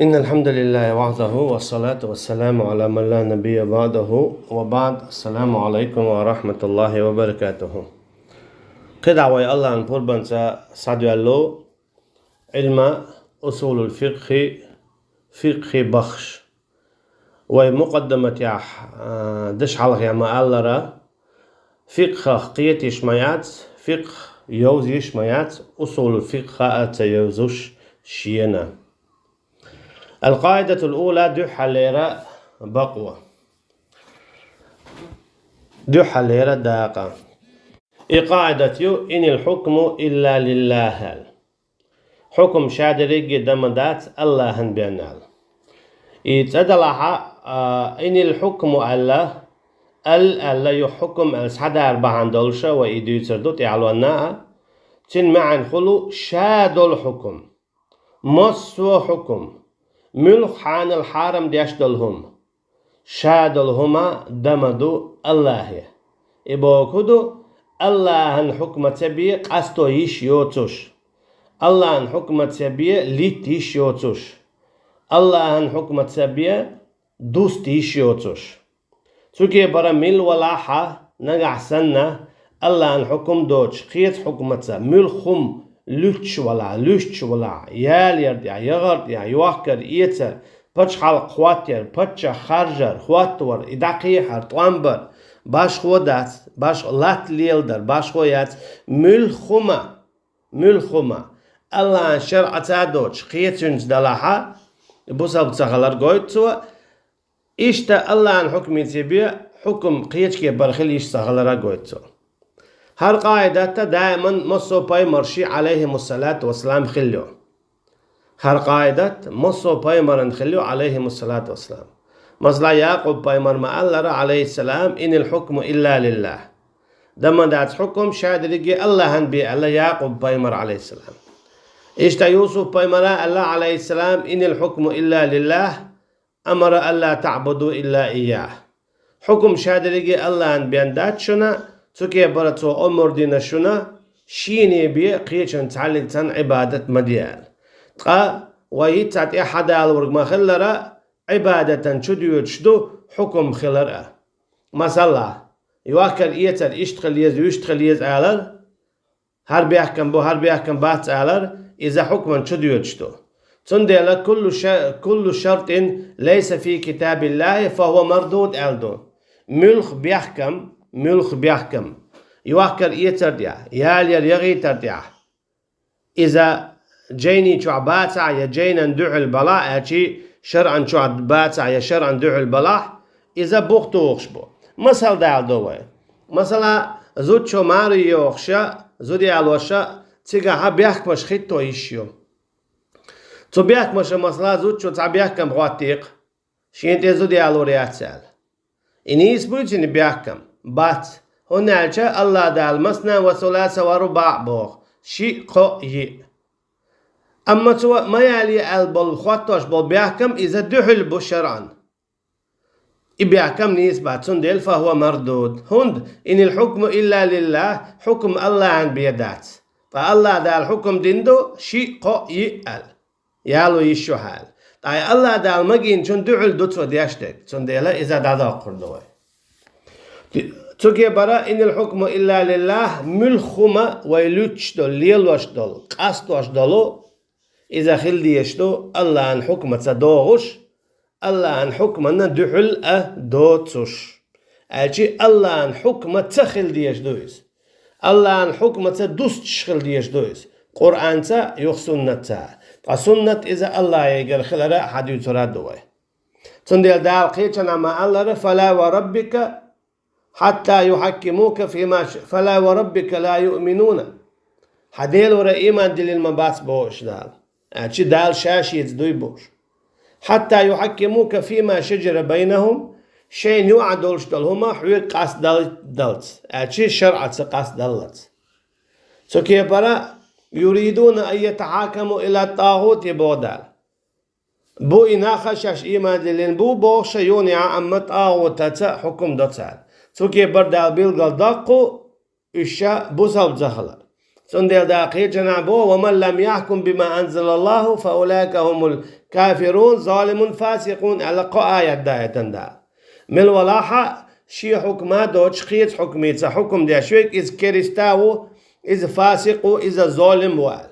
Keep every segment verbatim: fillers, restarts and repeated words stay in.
إن الحمد لله وحده والصلاة والسلام على من لا نبي بعده وبعد. السلام عليكم ورحمة الله وبركاته. КхидӀа вай Аллахьан пурбанца схьадоьллу Ӏилма, усулул фикъхӀи, фикъхӀи бахаш. Вай мукъаддаматехь, а, дешхьалхе ма-аллара, фикъхӀах кхеташ ма яц, фикъхӀ йовзаш ма яц, усулул фикъхӀ а ца йовзуш шена. القاعدة الأولى, дуьххьалера бакъо. Дуьххьалера дакъа. И къаӀидат ю: إن الحكم إلا لله аьлла. Хьукум ша дерриге дан ма дац, Аллахьан бен аьлла. И цӀа далахьа, а, إن الحكم аьлла, ал аьлла, юха хьукум аьлла схьадар бахьана долуша вай и дуьйцур ду тӀаьхьалонна а. Цуьнан маьӀна хуьлу ша долу хьукум. Массо а хьукум, муьлхха хьанал хьарам деш долу хӀума, ша долу хӀума дан ма ду Аллахье. И бохург ду, Аллахьан хьукма ца бен къасто йиш йоцуш, Аллахьан хьукма ца бен литта йиш йоцуш, Аллахьан хьукма ца бен дуста йиш йоцуш. Цу кепара мила валахь а, нагахь санна, Аллахьан хьукум доцуш, кхечу хьукмаца, муьлхха хӀума луьттуш валахь, луьстуш валахь, ялор тӀехь, ягӀар тӀехь, йохкар, эцар, пачхьалкх хӀоттаяр, паччахь харжар, хӀоттавар, и дӀакхехьар, тӀом бар, башхо дац, баш-, латта леладар, башхо яц, муьлхха хӀума, муьлхха хӀума Аллахьан шарӀаца доцуш, кхечуьнца далахь а, бусалба ца хилар гойту цо, иштта Аллахьан хьукмаца бен, хьукум кхечу кепара хила йиш ца хилар гойту цо. ХӀара къаӀидат даиман массо а пайхамаршна, Ӏалайхимуссалату вассалам, хилла ю. ХӀара къаӀидат массо а пайхамарна хилла ю, Ӏалайхимуссалату вассалам. Масала, Якъуб пайхамара ма-аллара, Ӏалайхиссалам: إن الحكم إلا لله. Дан ма дац хьукум, ша дерриге Аллахьан бен аьлла Якъуб пайхамара, Ӏалайхиссалам. Иштта Юсуп пайхамара аьлла, Ӏалайхиссалам: إن الحكم إلا لله أمر ألا تعبدوا إلا إياه. Хьукум ша дерриге Аллахьан бен дац шуна, цу кепара цо омра дина шуна, шена бен, кхечунна цхьаллиг санна Ӏибадат ма де аьлла. Ткъа вай хӀинца тӀехь хьадалург ма-хиллара, Ӏибадатан чудоьдуш ду хьукум хилар а. Масала, йохкар, эцар иштта хила еза, вуьшта хила еза алар, хӀара бехкам бу, хӀара бехкам бац алар, иза хьукман чудоьдуш ду. Цундела كل ش-, كل شرط ليس في كتاب الله فهو مردود аьлла ду. Муьлхха бехкам, муьлхха бехкам, йохкар, эцар тӀехь, ялор, ягӀийтар тӀехь, иза жайни чохь бацахь а я жайнан дуьхьал балахь а, аьлчи шарӀан чохь бацахь а я шарӀан дуьхьал балахь, иза бух тухуш бу. Масал даладо вай. Масала, зудчо маре йохуш а, зуда ялош а, цигахь бехкамаш хӀитто йиш ю. Цу бехкамаша, масала, зудчо цхьа бехкам хӀоттийкх, шена тӀе зуда ялор яц аьлла. И нийса буй цуьнан бехкам? Бац. ХӀунда аьлча Аллахь Дала مثنى وثلاث ورباع боху, шиъ, кхоъ, йиъ. Амма цо ма ялае аьлла болу, хӀоттош болу бехкам иза дуьхьал бу шарӀан. И бехкам нийса бац, цундела فهو مردود. ХӀунда إن الحكم إلا لله, хьукум Аллахьан бен дац. Ткъа Аллахь Дала хьукум дина ду, шиъ, кхоъ, йиъ аьлла. Яло йиш ю хьала. Ткъа Аллахь Дала магийначун дуьхьал ду цо деш дерг, цундела иза дӀадоккхур ду вай. Цу кепара إن الحكم إلا لله, муьлхха хӀума вай луьттуш долу, лелош долу, къастош долу, иза хила дезаш ду Аллахьан хьукмаца догӀуш, Аллахьан хьукманна дуьхьал а доцуш. Аьлчи Аллахьан хьукмаца хила дезаш ду иза. Аллахьан хьукмаца дустуш хила дезаш ду иза. Къуръанца, юха суннатца. Ткъа суннат иза Аллахьегара хилара хьадуьйцур ду вай. Цундела Дала кхечанхьа ма-аллара: فلا وربك حتى يحكموك فيما ش-, فلا وربك لا يؤمنون. Хьан Делора иман диллина ма бац боху Дала. Аьлчи Дала Ша Шеца дуй бохуш. حتى يحكموك فيما شجر بينهم, шайна юкъахь долуш долу хӀума хьоьга къастадаллалц, аьлчи шарӀаца къастадаллалц. Цу кепара: يريدون أن يتحاكموا إلى الطاغوت боху Дала. Бу и нах а шаьш иман диллина бу бохуш а юнехь, амма тӀагӀутаца хьукум до цара. Цу кепара Дала билгал доккху, уьш ша бусалба ца хилар. Цундела Дала кхечанахь боху: «Ва ман лам яхкум бима анзалаллаху, фа улаика хумул кафирун, залимун, фасикъун», аьлла кхо аят даийтина Дала. Мила валахь а, шен хьукма доцуш кхечу хьукмаца хьукам деш верг, иза керста ву, иза фасикъ ву, иза золим ву аьлла.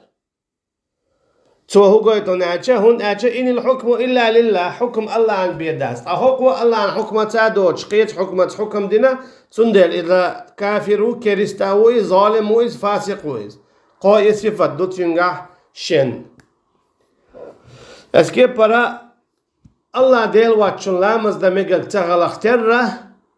Цо хӀун гойту аьлча, хӀунда аьлча: «Инил хьукму илла лиллах», хьукам Аллахьан бен дац. Ткъа хӀокхо Аллахьан хьукмаца доцуш кхечу хьукмаца хьукам дина, цундела иза кафир ву, керста ву иза, золим ву иза, фасикъ ву иза. Кхо и сифат ду цуьнгахь шен. Аса кепара Аллах Дела воцчун ламаз дан мегар ца хиларх терра,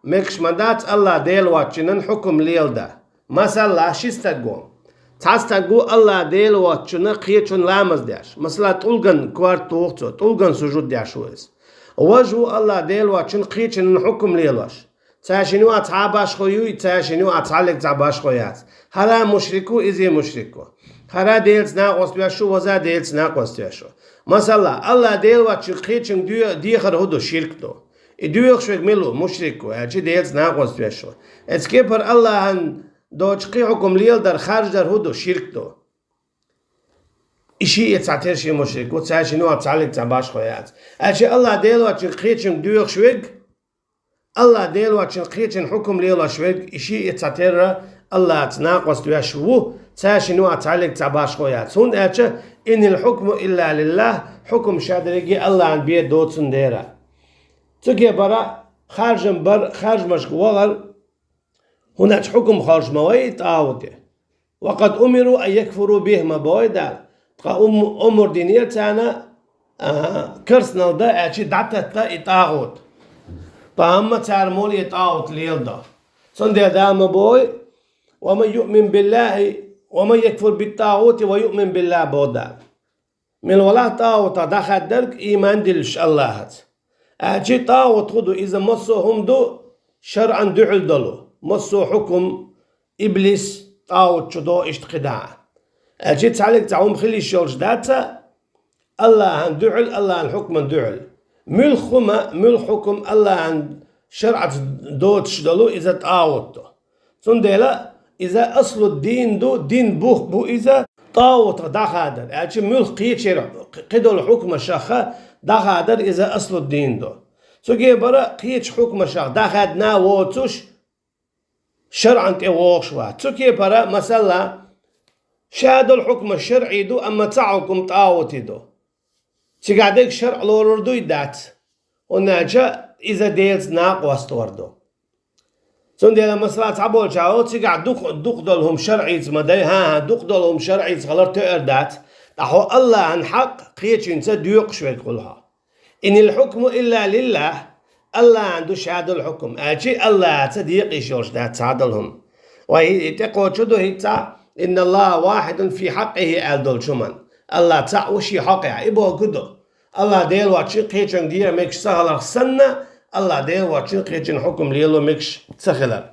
мегаш ма дац Аллах Дела воцчунна хьукам леладан. Масала, ши стаг ву. Цхьа стаг ву Аллах Дела воцчунна кхечун ламаз деш. Масала, тӀулган корта туху цо, тӀулган сужуд деш ву иза. Важа ву Аллах Дела воцчунна кхечунна хьукам лелош. Цаьршинна юкъахь цхьа башхо юй, цаьршинна юкъахь цхьаллиг цхьа башхо яц. ХӀара мушрик ву, иза мушрик ву. ХӀара Делаца накъост веш ву, ваза Делаца накъост веш ву. Масала, Аллах Дела воцчун кхечуьнга де-, дехар хӀун ду, ширк ду. И доьхуш верг мила ву, мушрик ву, аьлча Делаца накъост веш ву. Эцу кепара Аллахьан доцуш кхин хьукам леладар, харждар хӀун ду, ширк ду. И шиъ а цхьатерра ши мушрик ву, цаьршинна юкъахь цхьаллиг цхьа башхо яц. Аьлча Аллах Дела воцчун кхечуьнга доьхуш верг, Аллах Дела воцчун кхечун хьукам лелош верг, и шиъ а цхьатерра Аллахьца накъост веш ву, цаьршинна юкъахь цхьаллиг цхьа башхо яц. ХӀунда аьлча: «Инил хьукму илла лиллах», хьукам шадерриге Аллахьан бен доцун дера. Цу кепара харжам бар, харжамашка вахар, хӀунда аьлча хьукам хуьлуш ма вай и тӀагӀути. «Ва къад умиру ан якфуру бихи», ма боху Дала. Ткъа ум-, омра динера царна, а, керстанал дан, аьлча дӀататта и тӀагӀут. Ткъа амма цара муха и тӀагӀут леладо. Цундела Дала ма боху: «Ва ман юъмин биллахи, ва ман якфур биттагӀути ва юъмин биллахи», боху Дала. Мила валахь тӀагӀутах дӀахаьддарг, ийман диллаш Аллахьаца. Аьлча тӀагӀут хӀун ду, иза массо а хӀума ду, шарӀан дуьхьал долу, массо а хьукам, иблис, тӀагӀут чу до иштта кхидӀа. Аьлча цхьаллиг цхьа хӀума хила йиш йолуш дац, Аллахьан дуьхьал, Аллахьан хьукман дуьхьал. Муьлхха хӀума, муьлхха хьукам Аллахьан шарӀаца доцуш долу, иза тӀагӀут ду. Цундела иза аслу дин ду, дин бух бу иза, тӀагӀутах дӀахадар. Аьлча муьлхха кхечеран кхидолу хьукмашах дӀахадар иза аслу дин ду. Цугебара кхечу хьукмашах дӀахаьдна воцуш, шарӀан тӀе вогӀуш вац. Цу кепара, масала, шадолу хьукмаш шарӀий ду, амма цхьа хьукам тӀагӀути ду. Цигахь дерг шарӀ лорур дуй, дац? ХӀунда аьлча иза Делаца накъост вар ду. Цундела, масала, цхьаболча ву, цигахь дукха, дукха долу хӀума шарӀица ма дай, хӀан-хӀа, дукха долу хӀума шарӀица хилар тоьар дац, ткъа хьо Аллахьан хьакъ кхечуьнца доькъуш верг хуьлу хьо. «Инил хьукму илла лиллах», Аллахьан ду шадолу хьукам, аьлча Аллахьаца декъа йиш йолуш дац цхьадолу хӀума. Вай и тӀекхочу ду хӀинца: «Инналлаха вахидун фи хьаккъихи», аьлла долчу хӀуман. Аллах цхьаъ ву шен хьакъехь, и бохург ду. Аллах Дела воцчун кхечуьнга дехар мегаш ца хиларх санна, Аллах Дела воцчун кхечун хьукам лело мегаш ца хилар.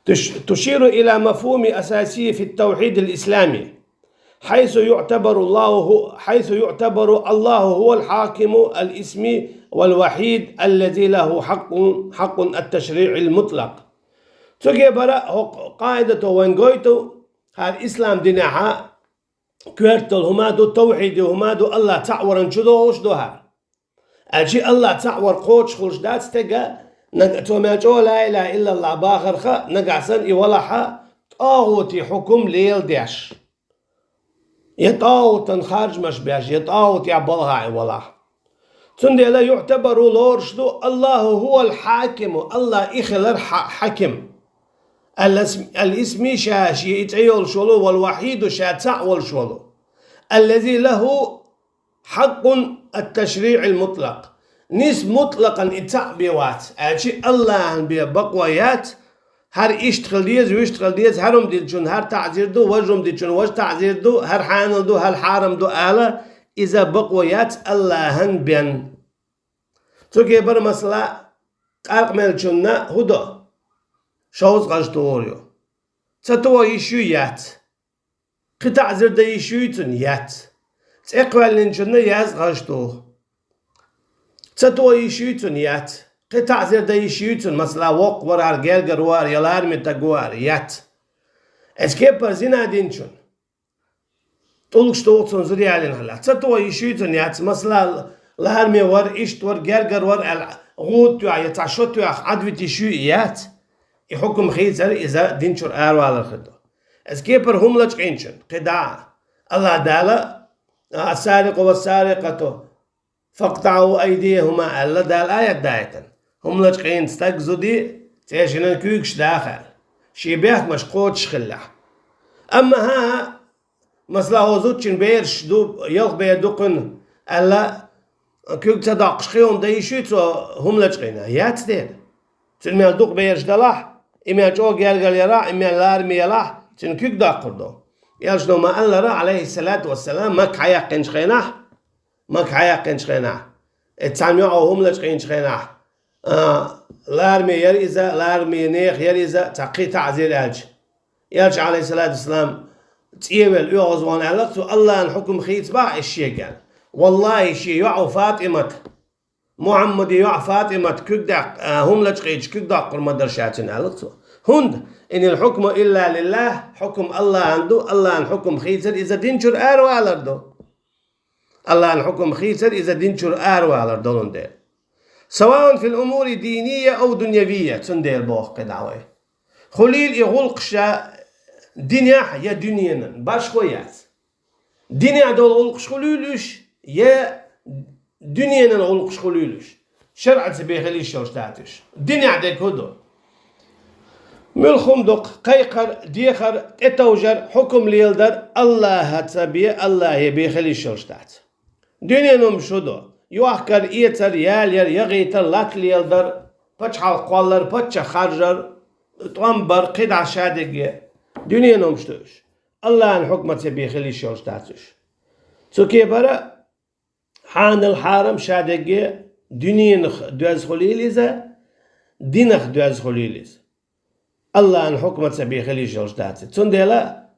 Туш-, туширу иля мафхуми асасий фи таухид аль-ислами, хайсу юътабару Аллаху ху-, хайсу юътабару Аллаху хувал хакиму аль-исми валь вахид аллази лаху хаккун, хаккун ат-ташриъ аль-мутлакъ. Цугебара хӀокху къаидато вайн гойту, хӀара ислам динехьа коьртал хӀума ду, тавхьиди хӀума ду, Аллах цхьаъ варан чу догӀуш ду хӀара. Аьлча Аллах цхьаъ вар кхочушхуьлуш дац стеган, наг-, цо мел чӀогӀа ла илаха иллаллах бахарха, нагахь санна и валахьа, тӀагӀути хьукум леладеш. Я тӀагӀутан харжамаш беш, я тӀагӀутехь балхахь и валахь. Цундела юътабару лоруш ду, Аллаху хувал хьакиму, Аллах и хилар хьа-, хьаким. Аль-ис-, аль-исми ша, шен и цӀе йолуш волу, вал вахьиду ша цхьаъ волуш волу. Аллази лаху хьаккун ат-ташриъ аль-мутлакъ. Нис мутлакъан и цхьаъ бен вац, аьлча Аллахьан бен бакъо яц, хӀара иштта хила деза, вуьшта хила деза, хӀара хӀума динчунна хӀара таӀзир ду, важа хӀума динчунна важа таӀзир ду, хӀара хьанал ду, хӀара хьарам ду ала, иза бакъо яц Аллахьан бен. Цугебара масала, къаркъамеллачунна хӀун до? Шовзткъа гӀаж тухур ю. Ца тоха йиш юй, яц? Кхин таӀзир дан йиш юй цунна, яц? ЦӀе кхоьллинчунна язткъа гӀаж туху. Ца тоха йиш юй цунна, яц? Кхин таӀзир дан йиш юй цунна, масала, воккха вара хӀара, гергара вара, я лараме таг вара, яц? Эцу кепара зина динчун тӀулгаш туху цунна зуда ялийна хилла. Ца туху йиш юй цунна яц, масала, лараме вара, иштта вара, гергара вара аьлла, гӀуда тоьхна я цхьа шо тоьхна Ӏадвита йиш юй яц. И хьукам хийцар иза дин чура аравалар хир ду. Эцу кепара хӀума лачкъийначун, кхидӀа а, АллахӀ Дала: «السارق والسارقة فاقطعوا أيديهما», аьлла Дала аят дайтина. ХӀума лачкъийна стаг, зуда, цаьршинан куьйгаш даха аьлла, шен бехкамаш кхочуш хиллехь. Амма хӀан-хӀа, масала, хӀокху зудчун бераш ду, ялх бер ду кхуьнан аьлла, куьг ца доккхуш кхин хӀума дан йиш юй цо хӀума лачкъийна? Яц дера. Цуьнан мел дукха бераш далахь, и мел чӀогӀа гергара ялахь, и мел лараме ялахь, цуьнан куьг доккхур ду. Элчано ма-аллара, Ӏалайхиссалату вассалам, Макка хьаяьккхинчу хенахь, Макка хьаяьккхинчу хенахь, и цхьана йоӀа хӀума лачкъийначу хенахь, а, лараме яра иза, лараме нехан яра иза, цхьа кхин таӀзар аьлча, Элча, Ӏалайхиссалату вассалам, цӀа велла оьгӀазвахна аьлла цо: «АллахӀан хьукам хийца боху ас шега», аьлла. Валлахьи, шен йоӀа ФатӀимат, Мухьаммадан йоӀа ФатӀимат куьг даккха, а, хӀума лачкъийча куьг доккхур ма дара ша цуьнан, аьлла цо. ХӀунда? «إن الحكم إلا لله», хьукам АллахӀан ду, АллахӀан хьукам хийцар иза дин чура аравалар ду. АллахӀан хьукам хийцар иза дин чура аравалар долун дела. «سواء في الأمور الدينية أو الدنيوية», цундела боху кхидӀа вай. Хуьлийла и гӀуллакхаш динехь я дуьненан, башхо яц. Динехь долу гӀуллакхаш хуьлийла уьш, я дуьненан гӀуллакхаш хуьлийла уьш, шарӀаца бен хила йиш йолуш дац уьш. Динехь дерг хӀун ду? Муьлхха хӀума ду-кх: кхайкхар, дехар, тӀетовжар, хьукам леладар АллахӀаца бен, АллахӀе бен хила йиш йолуш дац. Дуьненан хӀумаш хӀун ду? Йохкар, эцар, ял яр, яхийтар, латта леладар, пачхьалкх кхоллар, паччахь харжар, тӀом бар, кхидӀа шадерриге. Дуьненан хӀумаш ду уьш. АллахӀан хьукмаца бен хила йиш йолуш дац уьш. Цу кепара хьанал, хьарам, шадерриге дуьненах доьзна хуьлийла иза, динах доьзна хуьлийла иза. АллахӀан хьукмаца бен хила йиш йолуш дац. Цундела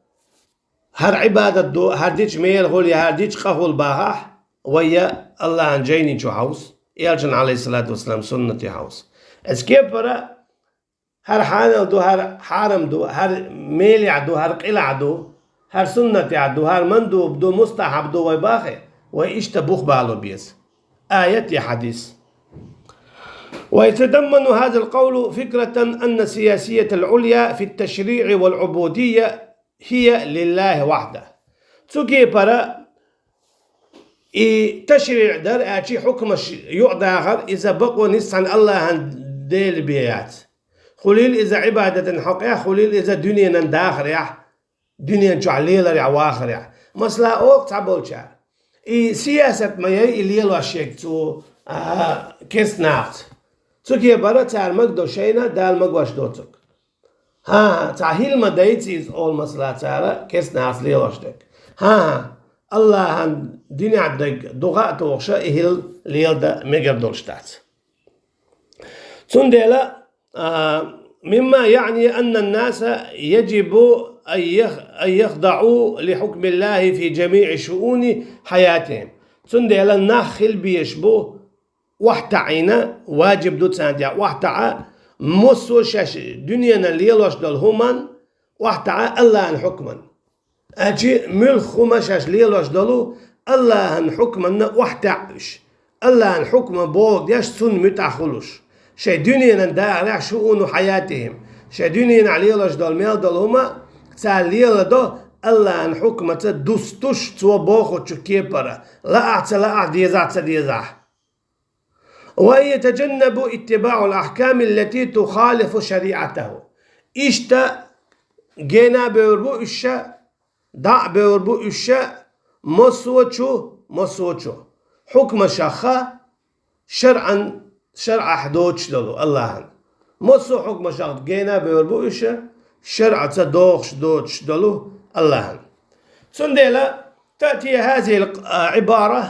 хӀара Ӏибадат ду, хӀара дича мела хуьлу, я хӀара дича къа хуьлу бахахь, вай я АллахӀан жайни чу хьовса, Элчан, Ӏалайхиссалату вассалам, суннате хьовса. Эцу кепара хӀара хьанал ду, хӀара хьарам ду, хӀара мелехь ду, хӀара къилахь ду, хӀара суннатехь ду, хӀара мандуб ду, мустахьаб ду вай бахахь, вай иштта бух бало беза. Аят я хьадис. «ويتضمن هذا القول فكرة أن السياسية العليا في التشريع والعبودية هي لله وحده». Цу кепара и ташриӀ дар, аьлча хьукмаш юкъадахар, иза бакъо нисса АллахӀан Делан бен яц. Хуьлийла иза Ӏибадатан хьокъехь, хуьлийла иза дуьненан дахарехь, дуьнен чохь леларехь, вахарехь. Масала, олу цхьаболчара: «И сиясат ма яй, и лелош ерг цу, а, керста нахаца. Цу кепара цара магадо шайна, Дала магош доцург». ХӀан-хӀа, цхьа хӀилла ма дайца иза олу, масала, цара керста нахаца лелош дерг. ХӀан-хӀа, АллахӀан динехь дерг дукха а тухуш, и хӀилла леладан мегар долуш дац. Цундела, а, «مما يعني أن الناس يجب أن يخ-، أن يخضعوا لحكم الله في جميع شؤون حياتهم». Цундела нах хила безаш бу, охьатаӀийна, важиб ду царна тӀехь охьатаӀа, массо а шаьш дуьненан лелош долу хӀуманна охьатаӀа АллахӀан хьукманна. Аьлча муьлхха хӀума шаьш лелош долу АллахӀан хьукманна охьатаьӀа уьш, АллахӀан хьукма бохург деш, цунна муьтӀахь хуьлуш, шайн дуьненан дахарехь, шууну хьаятихим, шайн дуьненахь лелош долу мел долу хӀума цара леладо, АллахӀан хьукмаца дустуш, цо бохучу кепара, лаахь а, ца лаахь а, дезахь а, ца дезахь а. وأن يتجنبوا اتباع الأحكام التي تخالف شريعته. Иштта гена а бевр бу уьш, дӀа а бевр бу уьш, массо а чу, массо а чу хьукмашха, шарӀан, шарӀахь доцуш долу АллахӀан. Массо а хьукмашха гена а бевр бу уьш, шарӀаца дохуш доцуш долу АллахӀан. Цундела تأتي هذه العبارة,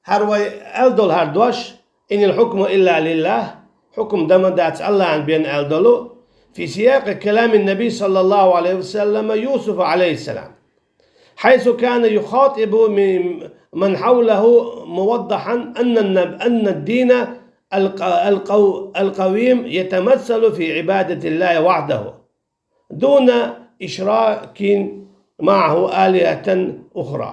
хӀара вай аьлла долу хӀара дош, إن الحكم إلا لله, хьукм дан ма дац АллахӀан бен аьлла долу, في سياق كلام النبي صلى الله عليه وسلم يوسف عليه السلام، حيث كان يخاطب من، من حوله موضحا أن النب-، أن الدين الق-، القو-، القويم يتمثل في عبادة الله وحده دون إشراك معه آلهة أخرى.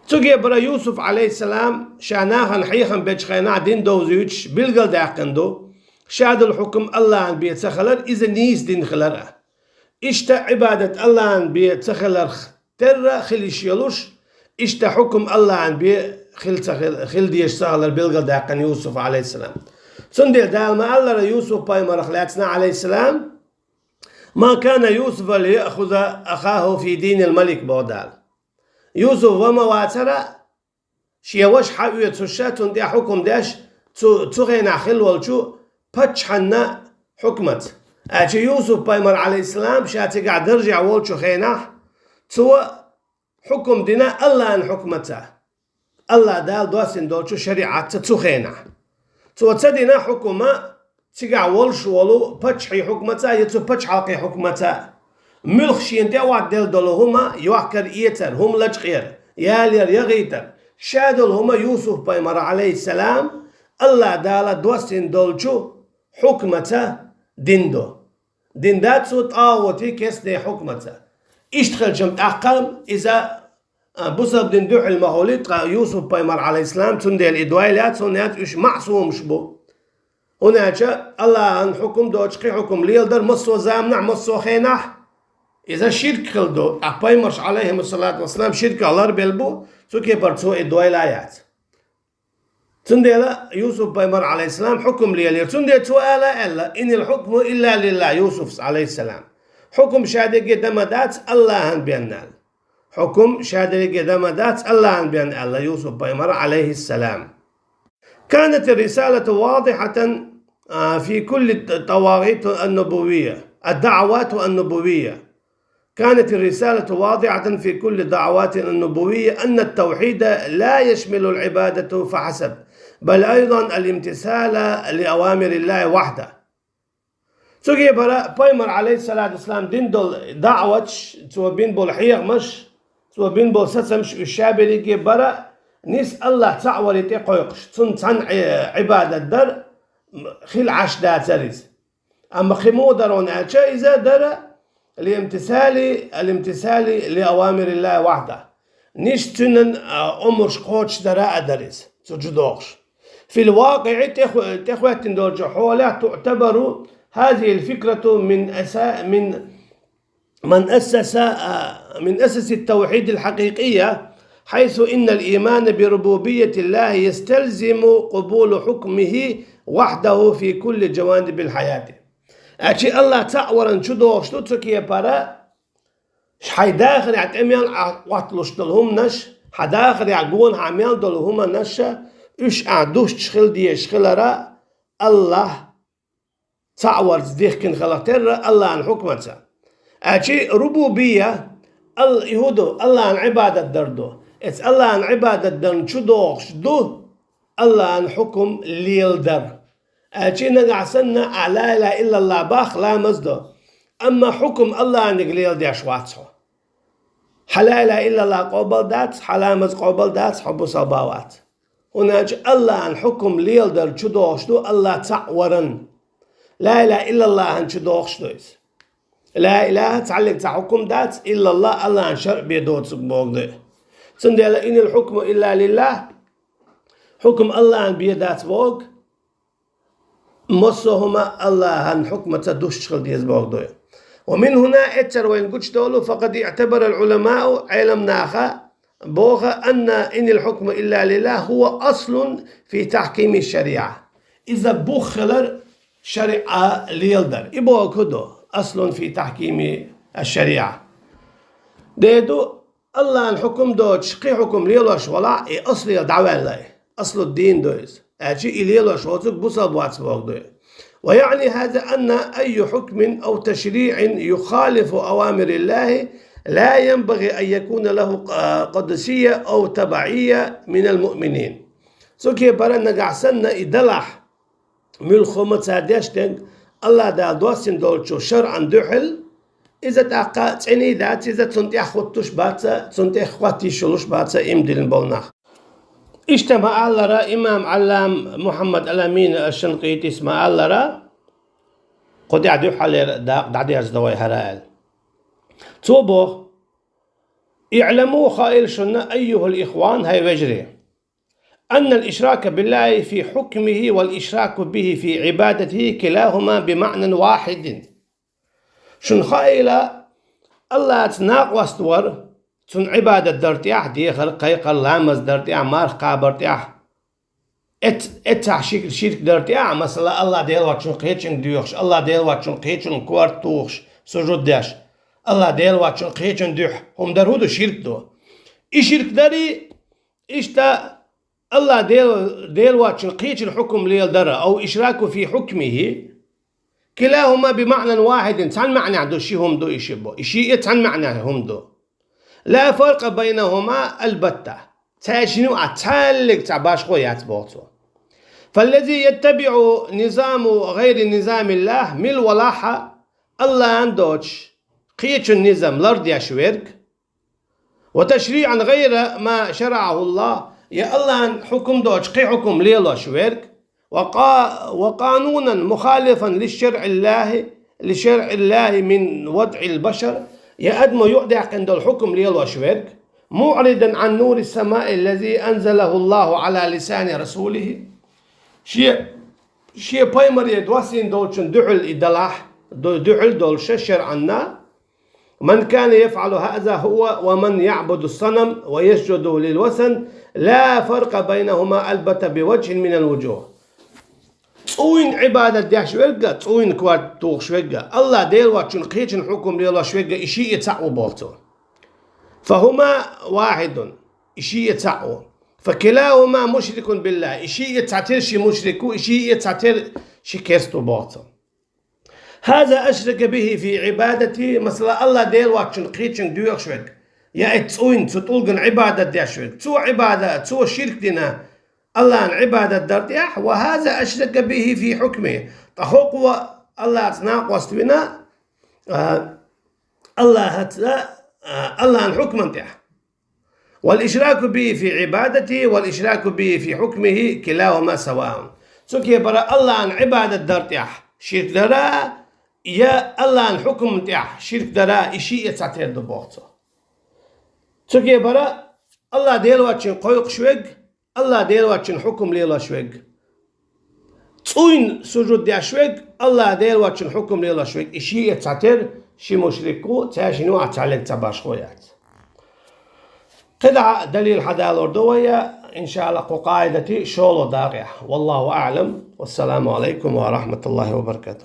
Цу кепара Юсуф, Ӏалайхиссалам, ша нахана хьехам бечу хенахь дин довзуьйтуш билгалдаьккхина ду, ша долу хьукам АллахӀан бен ца хилар, иза нийса дин хилар а. Иштта Ӏибадат АллахӀан бен ца хиларх терра хила йиш йолуш, иштта хьукам АллахӀан бен хила ца хила, хила дезаш ца хилар билгалдаьккхина Юсуф, Ӏалайхиссалам. Цундела Дала ма-аллара Юсуф-пайхамарах лаьцна, Ӏалайхиссалам: «ما كان يوسف ليأخذ أخاه في دين الملك», боху Дала. Юсуф ван ма вацара, шен ваша хьаоьцуш, цунна тӀехь хьукам деш, цу, цу хенахь хилла волчу паччахьан хьукмаца. Аьлча Юсуф-пайхамар, Ӏалайхиссалам, ша цигахь даржехь волчу хенахь, цо хьукам дина АллахӀан хьукмаца, АллахӀ Дала доссина долчу шариӀатца цу хенахь. Цо ца дина хьукма цигахь волуш волу паччахьан хьукмаца я цу пачхьалкхан хьукмаца. Муьлхха шена тӀе а хӀоттаделла долу хӀума, йохкар-эцар, хӀума лачкъаяр, ялаяр, яхийтар, ша долу хӀума Юсуф-пайхамар, Ӏалайхиссалам, АллахӀ Дала доссина долчу хьукмаца дин ду. Дин дац цо тӀагӀутийн кестнийн хьукмаца. Иштта хилча-м тӀаккха иза, а, бусалба дин дуьхьал ма хуьлий, ткъа Юсуф-пайхамар, Ӏалайхиссалам, цундела и дойла яц, хӀунда аьлча уьш маъсум бу. ХӀунда аьлча АллахӀан хьукам доцуш кхин хьукам леладар массо а заманахь, массо а хенахь, иза ширк хилла ду. Ткъа пайхамарш, Ӏалайхимуссалату вассалам, ширках ларбелла бу, цу кепара цо и дойла яц. Цундела Юсуф-пайхамар, Ӏалайхиссалам, хьукам лелира. Цундела цо ала аьлла: «إن الحكم إلا لله», Юсуфс, Ӏалайхиссалам. Хьукам ша дерриге дан ма дац, АллахӀан бен аьлла. Хьукам ша дерриге дан ма дац, АллахӀан бен аьлла Юсуф-пайхамар, Ӏалайхиссалам. كانت الرسالة واضحة، آه، في كل الطواغيت النبوية، الدعوات النبوية. كانت الرسالة واضحة في كل الدعوات النبوية أن التوحيد لا يشمل العبادة فحسب، بل أيضًا الامتثال لأوامر الله وحده. Цу кепара пайхамар, Ӏалайхиссалату вассалам, дина долу даъваташ, цо бина болу хьехамаш, цо бина болу сацамаш уьш ша берриге бара, нийса АллахӀ цхьаъ варе тӀекхойкхуш, цунна цхьанна Ӏи-, Ӏибадат дар хила Ӏаш дацара иза. Амма кхин муха дара аьлча, иза дара الامتثال، الامتثال لأوامر الله وحده. Нийса цуьнан, а, омраш кхочушдара а дара иза, цу чу догӀуш. في الواقع тӀеху-, тӀехӀоьттина долчу хьолехь تعتبر هذه الفكرة من أسا-، من من أسس، آه، من أسس التوحيد الحقيقية، حيث إن الإيمان بربوبية الله يستلزم قبول حكمه وحده في كل جوانب الحياة. Аьлча АллахӀ цхьаъ варан чу догӀуш ду цу кепара, хьайн дахарехь тӀе мел Ӏа хӀотталуш долу хӀуманаш, хьан дахарехь гонахьа мел долу хӀуманаш, уьш ахь дуьстуш хила дезаш хилара АллахӀ цхьаъ варца дихкина хиларх терра АллахӀан хьукмаца. Аьлча рубубия, Ал-, и хӀун ду, АллахӀан Ӏибадат дар ду. Эца АллахӀан Ӏибадат дарна чу догӀуш ду АллахӀан хьукам леладар. Аьлча нагахь санна ахь ла илаха иллаллахӀ боху, ламаз до. Амма хьукам АллахӀаниг леладеш вац хьо. Хьан ла илаха иллаллахӀ къобал дац, хьан ламаз къобал дац, хьо бусалба вац. ХӀунда аьлча АллахӀан хьукам леладар чу догӀуш ду АллахӀ цхьаъ варан. Ла илаха иллаллахӀан чу догӀуш ду иза. Ла илаха, цхьаллиг цхьа хьукам дац, иллаллахӀ, АллахӀан шарӀ бен доцург боху ду. Цундела إن الحكم إلا لله, хьукам АллахӀан бен дац боху, массо а хӀума АллахӀан хьукмаца дуьстуш хила деза боху ду. ومن هنا, эццара вайна гучудолу, فقد اعتبر العلماء, Ӏелам наха боху, أن إن الحكم إلا لله هو أصل في تحكيم الشريعة. Иза бух хилар шариӀа леладар. И боху ду, أصل في تحكيم الشريعة. Де ду, АллахӀан хьукам доцуш, кхин хьукам лелош валахь, и аслел дӀаваьлла и. Аслу дин ду иза. Аьлча и лелош воцург бусалба вац боху ду. ويعني هذا أن أي حكم أو تشريع يخالف أوامر الله لا ينبغي أن يكون له قدسية أو تبعية من المؤمنين. Цу кепара нагахь санна и далахь, муьлхха хӀума цара деш дерг, АллахӀ Дала доссина долчу шарӀан дуьхьал, иза тӀаккха цӀена дац, иза цунна тӀехь хӀуттуш бац, цунна тӀехь хӀотта йиш йолуш бац иман диллина болу нах. Иштта ма-аллара, имам Ӏаллам Мухьаммад ал-Амин аш-Шанкъитис ма-аллара, кху тӀехь дуьххьалера дакъа дӀадерзадо вай хӀара аьлла. Цо боху: اعلموا, хаийла шуна, أيها الإخوان, хӀай вежарий, أن الإشراك بالله في حكمه والإشراك به في عبادته كلاهما بمعنى واحد. Шуна хаийла, Аллахьца накъост вар, Цунна Ӏибадат дар тӀехь, дехар, кхайкхар, ламаз дар тӀехь, марха кхабар тӀехь, эц-, эццахь ширк, ширк дар тӀехь, масала, Аллахь Дела воцчун кхечунна доьхуш, Аллахь Дела воцчун кхечунна корта тухуш, сужуд деш, Аллахь Дела воцчун кхечунна дуьхьа хӀума дар хӀун ду, ширк ду. И ширк дарий, иштта Аллахь Дела, Дела воцчун кхечун хьукум леладар, أو إشراك في حكمه, كلاهما بمعنى واحد, цхьана маьӀнехь ду, ши хӀума ду и ши бо-, и шиъ а цхьана маьӀнехь хӀума ду. لا فرق بينهما البتة. Цаьршинна шин юкъахь цхьаллиг цхьа башхо яц боху цо. فالذي يتبع نظام غير نظام الله, мила валахь а, Аллахьан доцуш кхечун низам лардеш верг, وتشريعا غير ما شرعه الله, я Аллахьан хьукум доцуш кхин хьукум лелош верг, وقا-, وقانونا مخالفا لشرع الله، لشرع الله من وضع البشر, я адамо юкъадаьккхина долу хьукум лелош верг, معرضا عن نور السماء الذي أنزله الله على لسان رسوله, шен, шен пайхамаре доссийна долчун дуьхьал и далахь, ду-, дуьхьал долуш шарӀанна, من كان يفعل هذا هو ومن يعبد الصنم ويسجد للوثن لا فرق بينهما البتة بوجه من الوجوه. ЦӀуйна Ӏибадат деш верг а, цӀуйна корта тухуш верг а, Аллахь Дела воцчун кхечун хьукум лелош верг а, и шиъ а цхьаъ ву боху цо. فهما واحد, и шиъ а цхьаъ ву. فكلاهما مشرك بالله, и шиъ а цхьатера ши мушрик ву, и шиъ а цхьатера ши керста ву боху цо. هذا أشرك به في عبادته, масала, Аллахь Дела воцчун кхечунна доьхуш верг, я эцу цӀуйна, цу тӀулгана Ӏибадат деш верг, цо Ӏибада-, цо ширк дина, Аллахьан Ӏибадат дар тӀехь, وهذا أشرك به في حكمه, ткъа хӀокхо Аллахьца накъост вина, а, Аллахьца, а, Аллахьан хьукман тӀехь. والإشراك به في عبادته والإشراك به في حكمه كلاهما سواء. Цу кепара Аллахьан Ӏибадат дар тӀехь ширк дара, я Аллахьан хьукум тӀехь ширк дара, и шиъ а цхьатера ду боху цо. Цу кепара Аллахь Дела воцчун кхойкхуш верг, Аллахь Дела воцчун хьукум лелош верг, цӀуйна сужуд деш верг, Аллахь Дела воцчун хьукум лелош верг, и шиъ а цхьатера ши мушрик ву, цаьршинна юкъахь цхьаллиг цхьа башхо яц. КхидӀа далил хьадалор ду вай, иншаАллахӀ, кху къаӀидати шолгӀа дакъехь. والله أعلم. والسلام عليكم ورحمة الله وبركاته.